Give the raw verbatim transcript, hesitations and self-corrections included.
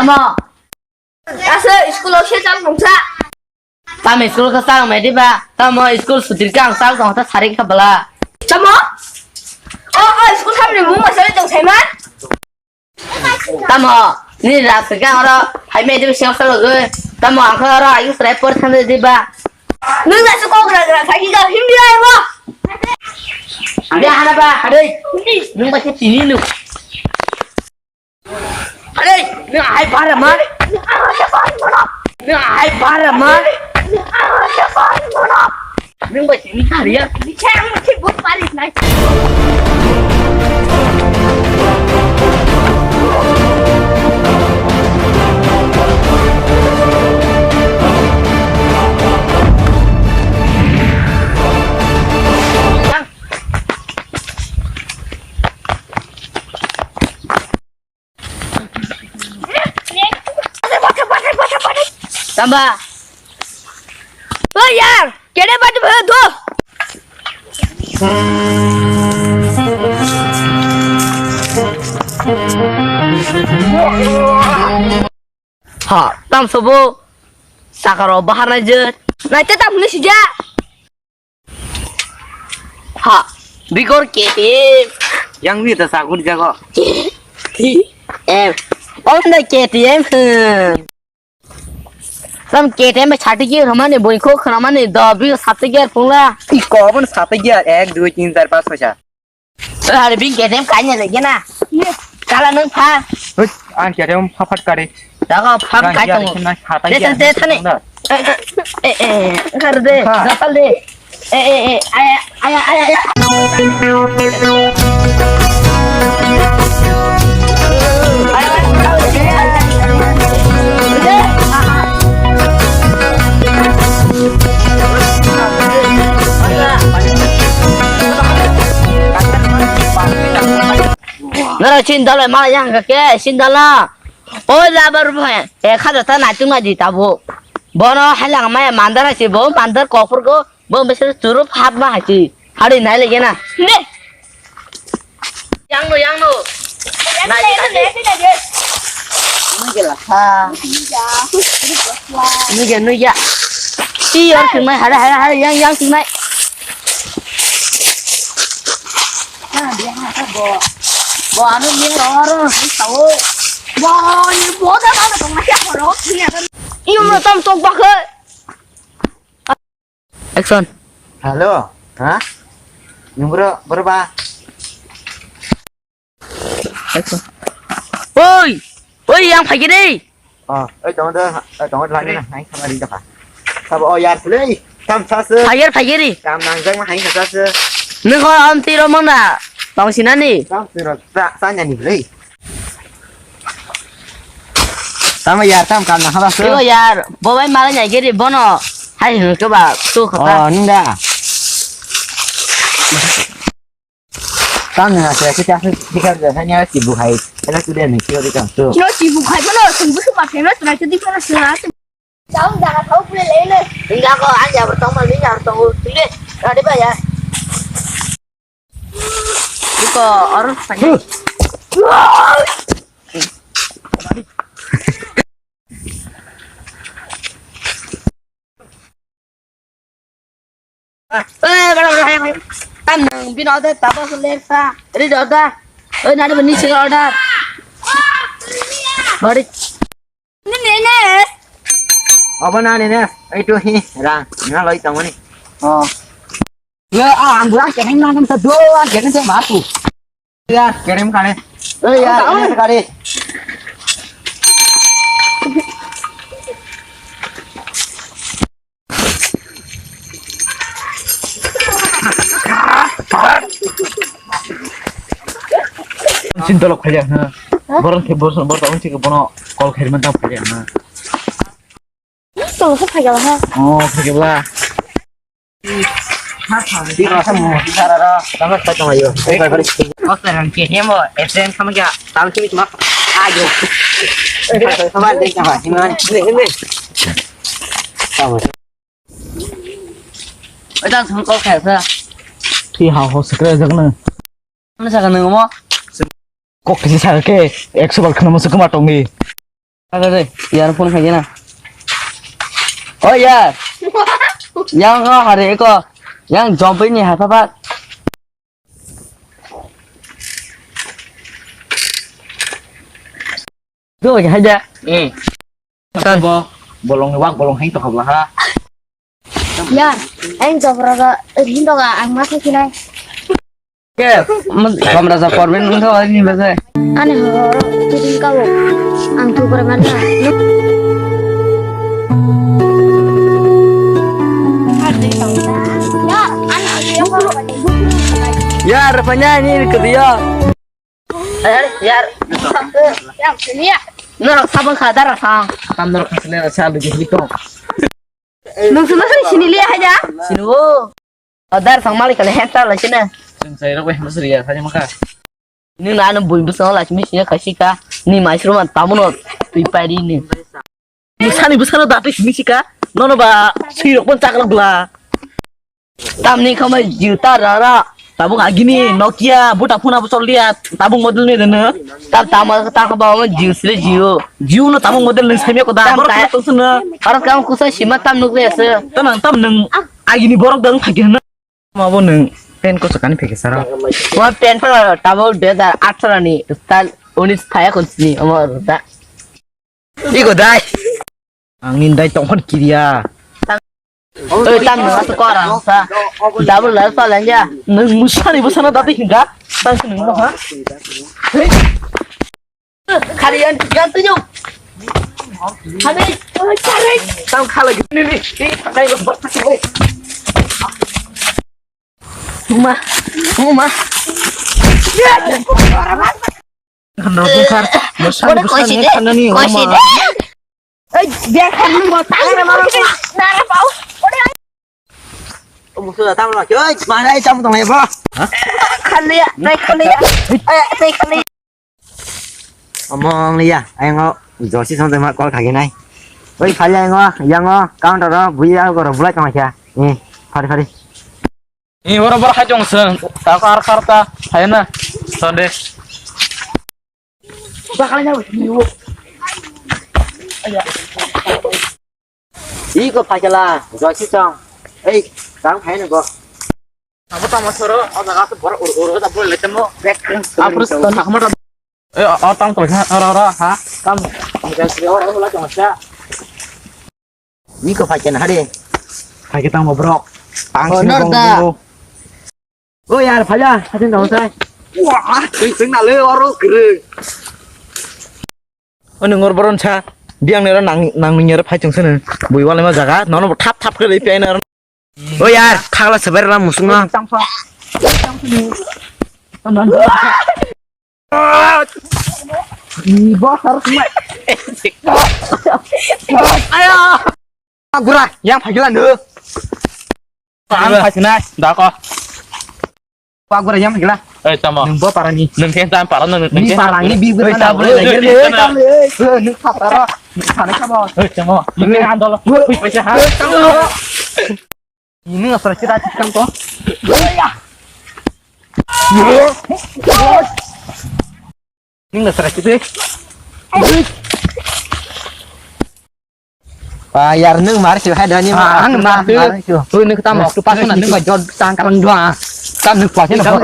Tamo. Asa school o se chal mungsa. Tamo school ka chal mai diba? Tamo school sutir ka ang chal tong ta sari ka bala. Tamo? O, o, school samni mung ma sari tong sai ma? Tamo, ni rak se ka oro hai mai diba siang salo go. Tamo ang ka oro ayu srai por thang diba? Nung da su kok rak rak sai ka hindi ai mo. Ada hana ba, ada. Nung ba se tini nu. Are, nung hai bara ma. Nung hai bara ma. Nung bai sini kariya. Tamba. Oi yar, kede baju bhai do. Ha, tam sobo. Sakaro bahar nai je. Nai te tam ni sija. Ha, bigor K T M. Yang wi ta sagun jago. K T M. On the K T M. Tam K T M bai sati gear hamani boi kho khnamani do bigor sati gear phungla. I ko bon sati gear ek dui tin char panch choi sa. Hari bing K T M kanya lagi na. Kala nung pha. Hei, ang K T M pha phat kari. Daga phang kai tongo. Te te te thani. Eh, eh, eh, kar de, ha. Dapal de. Eh, eh, eh, aya, aya, aya, aya. Nara chin dala ma yang ke chin dala. O labar bhai, e khaja ta naitung nai di tabuk. Bono hailang maya mandar hai se bo, mandar kophur go, bo bese churup hap ma hai se. Hari nai lege na. Ne. Yang no, yang no. Nai, nai, nai, nai, nai. Nui ge la ha. Nui ge, nui ge. Ti yor sing mai, hara, hara, hara, yang, yang sing mai. Bo, bo ano ni oro, sao. Bo, ni bo da ba tong ma ya oro, ni ya. Iyo mo tam tok ba khe. Action. Hello, ha? Nungro, berba? Action. Oi! Oi, yang phai gini. Oh, oi, tong do, oi, tong do lagi na, hai, kamari do ka. Sabo, oh, yar, play. Tam sa se. Phai giri, phai giri. Tam nang jang ma hai sa se. Nung ko am tiro mang na. Tong sinani. Tam tiro, sa, sa nyani, play. Tamo yar, tam kam na haba se. Yo yar, bo bai mala nyai giri, bono. Hai, hung ke ba, tu khata. Oh, nung da. Tang na se se ta se dikar da sa nya si bu hai. Ela tu de ni kyo de kam tu. Kyo si bu khai bono sung bu su ma pheno tra tu di pheno sung a. Chao da ka thau pule le le. Inga ko an ya tong ma ni ya tong u tu le. Ra de ba ya. Iko or sa. Eh, bro, bro, bro. Tam nang bin order, tabo se ler sa. Ready order. Oi, nari bani sing order. Bari. Ni ne ne. Abo na ne ne. Ai tu hi ra. Na loi tang ni. Oh. Ya, ah, ang buang keneng nang sa do, ang keneng sa matu. Ya, kirim kare. Eh, ya, ini sekali. Sin tolok khaya, ha. Borok khe borok borok tawon chike bono call khairman tang khaya, ha. Tolok khe phaiya, ha. Oh, phaiya. Di rasa mo, di rasa ra, tama sa tama yo. Oke, rang ke hemo, esen sama kya? Tam kimi tuma. Ayo. Sama de kya? Hima. Ne, ne. Tama. Oi, tang sang kok kaya sa. Ti ha ho sekre jak na. Mana sa ka nang mo? Kok kisi sa ke, ekso bar khana mo se kama tong ni. Ada deh, yar phone khaina. Oh yar. Yang ko hari ko. Yang jompi ni hapa pat. Tuh aja aja. Eh. Tan. Bo bolong wak bolong heng to khabla ha. Yar, aing jobra ga rin doga ang ma khakinai. Ke, kamra sa korben nang khawa ni bese. Ani horo kidin kawo. Ang tu korban na. Yar, panya ni ke dia. Eh, yar. Yar, sini ya. No, sabang khadar sang. Tam nor khasle sa lu gitu. Nung sunu sini sini liya aja. Sini wo. Dar sang malik kali henta la sini. Sing sai rok weh masri ya, sai maka. Ni na anu bui busong la sini sini kasih ka. Ni mai suru man tamu no tui pari ni. Ni sani busano dati sini sika. Nono ba sui rok pun cakra bla. Tamni khamai juta rara. Tabuk agini Nokia buta phone abo chol dia. Tabuk model ni dene. Tam tama ta khaba ma Jio sile Jio. Jio no tabuk model ni saimya ko da. Tam borok ta- khana tong sene. Aro kam kusa sima tam nuk le ase. Tam nang tam nang agini borok dang thagi na. Ma bo nang pen ko sakani pheke sara. Wa pen pa tabuk dui hajar atharo ni style unis thaya ko sini ama rota. Iko dai. Ang ni dai tongkhon kiriya. Oi, tam nang asa kora sa. Double la sa lanja. Nang musani busana dati hinga. Tang sini mo ha. Khari yan yan tu yo. Khari. Tam khala gini ni. Khari lo bot. Uma. Uma. Khanda bukar. Musani busani khanani uma. Oi, biar kan lu mau tangan sama lu. Darah bau. Musuh datang lagi, oi, mana yang kamu tong ya, bro? Kaliya, naik kaliya. Eh, naik kaliya. Omong liya, ayo ngo, josi sampai ma call kagi nai. Oi, kaliya ngo, yang ngo, counter ro, buya ko ro bulai kama kya. Eh, fari fari. Eh, ora bar hajong sen, ta kar kar ta, hayna, sonde. Iko phaikala, josi chong. Ei, tang phaino go. Abo tamo soro, o jaga se bor ur ur da bol letemo. Apro ton hamar. Eh, o tang to ha, ora ora ha. Tam. Josi ora ora la chong sa. Iko phaikena hari. Phaike tang mo bro. Tang sini honor da. O yar, phaja, hatin dong sai. Wah, sing sing na le oro gere. Oni ngor boron sa, biang nero nang nang nero phai chung sene. Bui wale ma jaga, nono thap thap kere pi aina. O yar, khagla seber ram musung na. Ayo. Gura, yang phaikila no. Ang phaikina, da ko. Wa gura yang phaikila. Eh, tamo. Nung bo parani. Nung khe tam parani, nung khe. Parani bi gura na. Nung khataro. Nung sana kabo. Eh, tamo. Nung khe andolo. Hui paisa ha. Ini nggak pernah kita tikang kok. Ini nggak pernah kita. Ah, yar nung mar sio hai dani. Ah, ang mar sio. Hui nung tam tu pasal nung ba jod tang kalang dua. Tam nung pasal.